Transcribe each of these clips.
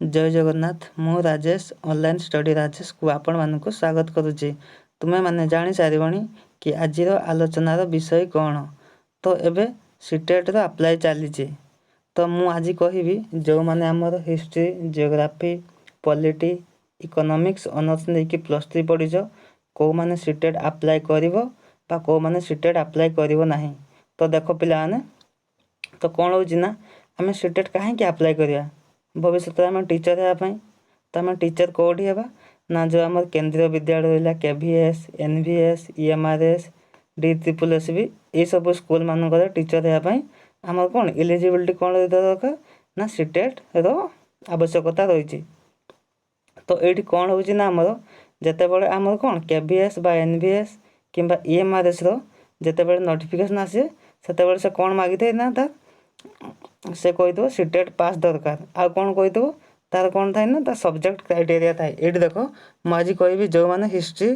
ଜୟ ଜଗନ୍ନାଥ। ମୁଁ Rajesh, online study ରାଜେଶକୁ ଆପଣମାନଙ୍କୁ ସ୍ୱାଗତ କରୁଛି। ତୁମେମାନେ ଜାଣିସାରିବଣି କି ଆଜିର ଆଲୋଚନାର ବିଷୟ କ'ଣ। ତ ଏବେ ସିଟେଟ୍ର ଆପ୍ଲାଏ ଚାଲିଛି। ତ ମୁଁ ଆଜି କହିବି, ଯେଉଁମାନେ ଆମର history, geography, polity, economics honours ନେଇକି +3 ପଢ଼ିଛ, କେଉଁମାନେ ସିଟେଟ୍ ଆପ୍ଲାଏ କରିବ ବା କେଉଁମାନେ ସିଟେଟ୍ ଆପ୍ଲାଏ କରିବ ନାହିଁ। ତ ଦେଖ ପିଲାମାନେ, ତ କ'ଣ ହେଉଛି ନା, ଆମେ ସିଟେଟ୍ କାହିଁକି ଆପ୍ଲାଏ କରିବା? ଭବିଷ୍ୟତରେ ଆମେ ଟିଚର୍ ହେବା ପାଇଁ। ତ ଆମେ ଟିଚର୍ କେଉଁଠି ହେବା ନା, ଯେଉଁ ଆମର କେନ୍ଦ୍ରୀୟ ବିଦ୍ୟାଳୟ ରହିଲା, KVS, NVS, EMRS, D SSSB, ଏଇସବୁ ସ୍କୁଲମାନଙ୍କରେ ଟିଚର୍ ହେବା ପାଇଁ ଆମର କ'ଣ ଇଲିଜିବିଲିଟି କ'ଣ ଦରକାର ନା, ସିଟେଟ୍ର ଆବଶ୍ୟକତା ରହିଛି। ତ ଏଇଠି କ'ଣ ହେଉଛି ନା, ଆମର ଯେତେବେଳେ ଆମର କ'ଣ କେଭିଏସ୍ ବା ଏନ୍ଭିଏସ୍ କିମ୍ବା ଇଏମ୍ଆର୍ଏସ୍ର ଯେତେବେଳେ ନୋଟିଫିକେସନ୍ ଆସେ, ସେତେବେଳେ ସେ କ'ଣ ମାଗିଥାଏ ନା, ତା ସେ କହିଥିବ ସିଟେଟ୍ ପାସ୍ ଦରକାର। ଆଉ କ'ଣ କହିଥିବ? ତାର କ'ଣ ଥାଏ ନା, ତା ସବଜେକ୍ଟ କ୍ରାଇଟେରିଆ ଥାଏ। ଏଇଠି ଦେଖ, ମୁଁ ଆଜି କହିବି, ଯେଉଁମାନେ ହିଷ୍ଟ୍ରି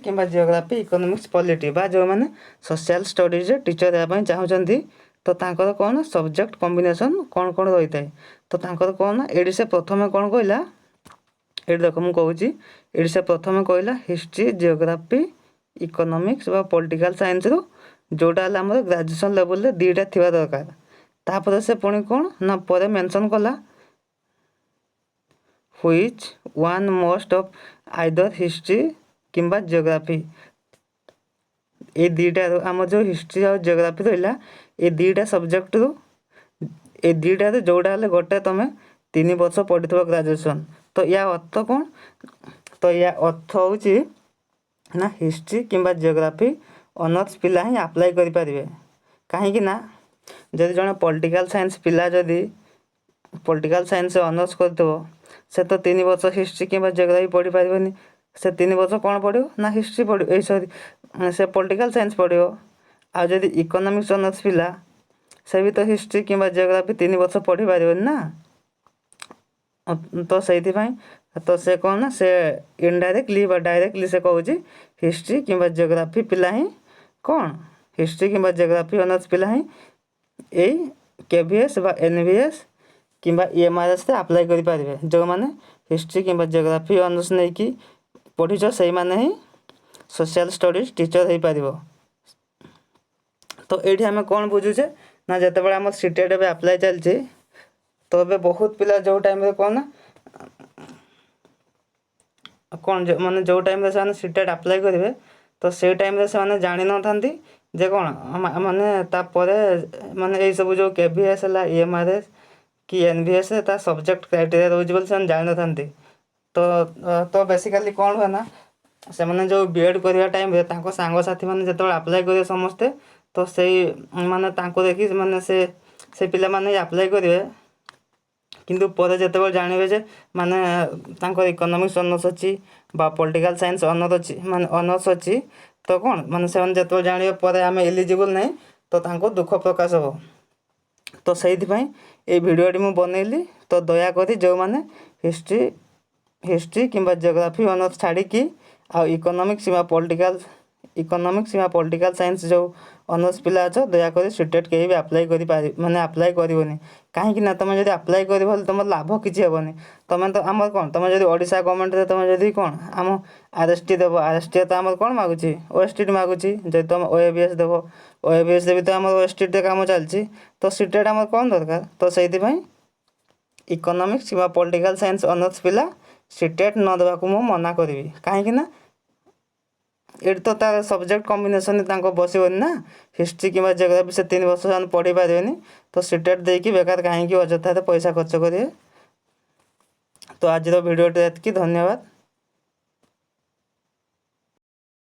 କିମ୍ବା ଜିଓଗ୍ରାଫି, ଇକୋନୋମିକ୍ସ, ପଲିଟି ବା ଯେଉଁମାନେ ସୋସିଆଲ୍ ଷ୍ଟଡ଼ିଜରେ ଟିଚର୍ ହେବା ପାଇଁ ଚାହୁଁଛନ୍ତି, ତ ତାଙ୍କର କ'ଣ ସବଜେକ୍ଟ କମ୍ବିନେସନ୍ କ'ଣ କ'ଣ ରହିଥାଏ। ତ ତାଙ୍କର କ'ଣ ନା, ଏଇଠି ସେ ପ୍ରଥମେ କ'ଣ କହିଲା? ଏଇଠି ଦେଖ, ମୁଁ କହୁଛି। ଏଇଠି ସେ ପ୍ରଥମେ କହିଲା, ହିଷ୍ଟ୍ରି, ଜିଓଗ୍ରାଫି, ଇକୋନୋମିକ୍ସ ବା ପଲିଟିକାଲ୍ ସାଇନ୍ସରୁ ଯେଉଁଟା ହେଲା ଆମର ଗ୍ରାଜୁଏସନ୍ ଲେବୁଲ୍ରେ ଦୁଇଟା ଥିବା ଦରକାର। ତାପରେ ସେ ପୁଣି କ'ଣ ନା, ପରେ ମେନସନ୍ କଲା, which one must of either history କିମ୍ବା ଜିଓଗ୍ରାଫି। ଏଇ ଦୁଇଟାରୁ, ଆମର ଯେଉଁ ହିଷ୍ଟ୍ରି ଆଉ ଜିଓଗ୍ରାଫି ରହିଲା, ଏଇ ଦୁଇଟା ସବଜେକ୍ଟରୁ, ଏଇ ଦୁଇଟାରୁ ଯେଉଁଟା ହେଲେ ଗୋଟେ ତୁମେ 3 ବର୍ଷ ପଢ଼ିଥିବ ଗ୍ରାଜୁଏସନ୍। ତ ୟା ଅର୍ଥ କ'ଣ? ତ ୟା ଅର୍ଥ ହେଉଛି ନା, ହିଷ୍ଟ୍ରି କିମ୍ବା ଜିଓଗ୍ରାଫି ଅନର୍ସ ପିଲା ହିଁ ଆପ୍ଲାଏ କରିପାରିବେ। କାହିଁକି ନା, ଯଦି ଜଣେ ପଲିଟିକାଲ୍ ସାଇନ୍ସ ପିଲା ଯଦି ପଲିଟିକାଲ୍ ସାଇନ୍ସ ଅନର୍ସ କରିଥିବ, ସେ ତ 3 ବର୍ଷ ହିଷ୍ଟ୍ରି କିମ୍ବା ଜିଓଗ୍ରାଫି ପଢ଼ିପାରିବନି। ସେ 3 ବର୍ଷ କ'ଣ ପଢ଼ିବ ନା, ହିଷ୍ଟ୍ରି ପଢ଼ିବ, ଏଇ ସରି, ସେ ପଲିଟିକାଲ୍ ସାଇନ୍ସ ପଢ଼ିବ। ଆଉ ଯଦି ଇକୋନୋମିକ୍ସ ଅନର୍ସ ପିଲା, ସେ ବି ତ ହିଷ୍ଟ୍ରି କିମ୍ବା ଜିଓଗ୍ରାଫି 3 ବର୍ଷ ପଢ଼ିପାରିବନି ନା। ତ ସେଇଥିପାଇଁ ତ ସେ କ'ଣ ନା, ସେ ଇନଡାଇରେକ୍ଟଲି ବା ଡାଇରେକ୍ଟଲି ସେ କହୁଛି, ହିଷ୍ଟ୍ରି କିମ୍ବା ଜିଓଗ୍ରାଫି ପିଲା ହିଁ କ'ଣ, ହିଷ୍ଟ୍ରି କିମ୍ବା ଜିଓଗ୍ରାଫି ଅନର୍ସ ପିଲା ହିଁ ଏଇ କେଭିଏସ୍ ବା ଏନ୍ଭିଏସ୍ କିମ୍ବା ଇଏମ୍ଆର୍ଏସ୍ରେ ଆପ୍ଲାଏ କରିପାରିବେ। ଯେଉଁମାନେ ହିଷ୍ଟ୍ରି କିମ୍ବା ଜିଓଗ୍ରାଫି ଅନର୍ସ ନେଇକି ପଢ଼ିଛ, ସେଇମାନେ ହିଁ ସୋସିଆଲ୍ ଷ୍ଟଡ଼ିଜ୍ ଟିଚର୍ ହେଇପାରିବ। ତ ଏଇଠି ଆମେ କ'ଣ ବୁଝୁଛେ ନା, ଯେତେବେଳେ ଆମର ସିଟେଟ୍ ଏବେ ଆପ୍ଲାଏ ଚାଲିଛି, ତ ଏବେ ବହୁତ ପିଲା ଯେଉଁ ଟାଇମ୍ରେ କ'ଣ ନା କ'ଣ, ମାନେ ଯେଉଁ ଟାଇମ୍ରେ ସେମାନେ ସିଟେଟ୍ ଆପ୍ଲାଏ କରିବେ, ତ ସେଇ ଟାଇମ୍ରେ ସେମାନେ ଜାଣିନଥାନ୍ତି ଯେ କ'ଣ ମାନେ ତାପରେ ମାନେ ଏଇସବୁ ଯେଉଁ କେଭିଏସ୍ ହେଲା, ଇଏମ୍ଆର୍ଏସ୍ କି ଏନ୍ଭିଏସ୍, ତା ସବଜେକ୍ଟ କ୍ରାଇଟେରିଆ ରହୁଛି ବୋଲି ସେମାନେ ଜାଣିନଥାନ୍ତି। ତ ବେସିକାଲି କ'ଣ ହୁଏ ନା, ସେମାନେ ଯେଉଁ ବି ଏଡ଼୍ କରିବା ଟାଇମ୍ରେ ତାଙ୍କ ସାଙ୍ଗସାଥିମାନେ ଯେତେବେଳେ ଆପ୍ଲାଏ କରିବେ ସମସ୍ତେ, ତ ସେଇ ମାନେ ତାଙ୍କୁ ଦେଖି ମାନେ ସେ ପିଲାମାନେ ଆପ୍ଲାଏ କରିବେ। କିନ୍ତୁ ପରେ ଯେତେବେଳେ ଜାଣିବେ ଯେ ମାନେ ତାଙ୍କର ଇକୋନୋମିକ୍ସ ଅନର୍ସ ଅଛି ବା ପଲିଟିକାଲ୍ ସାଇନ୍ସ ଅନର୍ସ ଅଛି, ମାନେ ଅନର୍ସ ଅଛି, ତ କ'ଣ ମାନେ ସେମାନେ ଯେତେବେଳେ ଜାଣିବେ ପରେ ଆମେ ଏଲିଜିବଲ୍ ନାହିଁ, ତ ତାଙ୍କୁ ଦୁଃଖ ପ୍ରକାଶ ହେବ। ତ ସେଇଥିପାଇଁ ଏଇ ଭିଡ଼ିଓଟି ମୁଁ ବନେଇଲି। ତ ଦୟାକରି ଯେଉଁମାନେ ହିଷ୍ଟ୍ରି କିମ୍ବା ଜିଓଗ୍ରାଫି ଅନର୍ସ ଛାଡ଼ିକି ଆଉ ଇକୋନୋମିକ୍ସ କିମ୍ବା ପଲିଟିକାଲ୍ ସାଇନ୍ସ ଯେଉଁ ଅନର୍ସ ପିଲା ଅଛ, ଦୟାକରି ସିଟେଟ୍ କେହି ବି ଆପ୍ଲାଏ କରିପାରି ମାନେ ଆପ୍ଲାଏ କରିବନି। କାହିଁକି ନା, ତୁମେ ଯଦି ଆପ୍ଲାଏ କରିବ ହେଲେ ତୁମର ଲାଭ କିଛି ହେବନି। ତୁମେ ତ ଆମର କ'ଣ, ତୁମେ ଯଦି ଓଡ଼ିଶା ଗଭର୍ଣ୍ଣମେଣ୍ଟରେ ତୁମେ ଯଦି କ'ଣ ଆମ ଆର୍ଏସ୍ଟି ଦେବ, ଆର୍ଏସ୍ଟି ତ ଆମର କ'ଣ ମାଗୁଛି? ଓଏସ୍ଟି ମାଗୁଛି। ଯଦି ତୁମେ ଓଏଭିଏସ୍ ଦେବ, ଓଏଭିଏସ୍ରେ ବି ତ ଆମର ଓଏସ୍ଟିରେ କାମ ଚାଲିଛି। ତ ସିଟେଟ୍ ଆମର କ'ଣ ଦରକାର? ତ ସେଇଥିପାଇଁ ଇକୋନୋମିକ୍ସ କିମ୍ବା ପଲିଟିକାଲ୍ ସାଇନ୍ସ ଅନର୍ସ ପିଲା ସିଟେଟ୍ ନ ଦେବାକୁ ମୁଁ ମନା କରିବି। କାହିଁକି ନା, ଏଇଠି ତ ତାର ସବଜେକ୍ଟ କମ୍ବିନେସନ୍ ତାଙ୍କ ବସିବନି ନା। ହିଷ୍ଟ୍ରି କିମ୍ବା ଜିଓଗ୍ରାଫି ସେ 3 ବର୍ଷ ସେମାନେ ପଢ଼ି ପାରିବେନି। ତ ସିଟେଟ୍ ଦେଇକି ବେକାର କାହିଁକି ଅଯଥାରେ ପଇସା ଖର୍ଚ୍ଚ କରିବେ? ତ ଆଜିର ଭିଡ଼ିଓଟି ଏତିକି। ଧନ୍ୟବାଦ।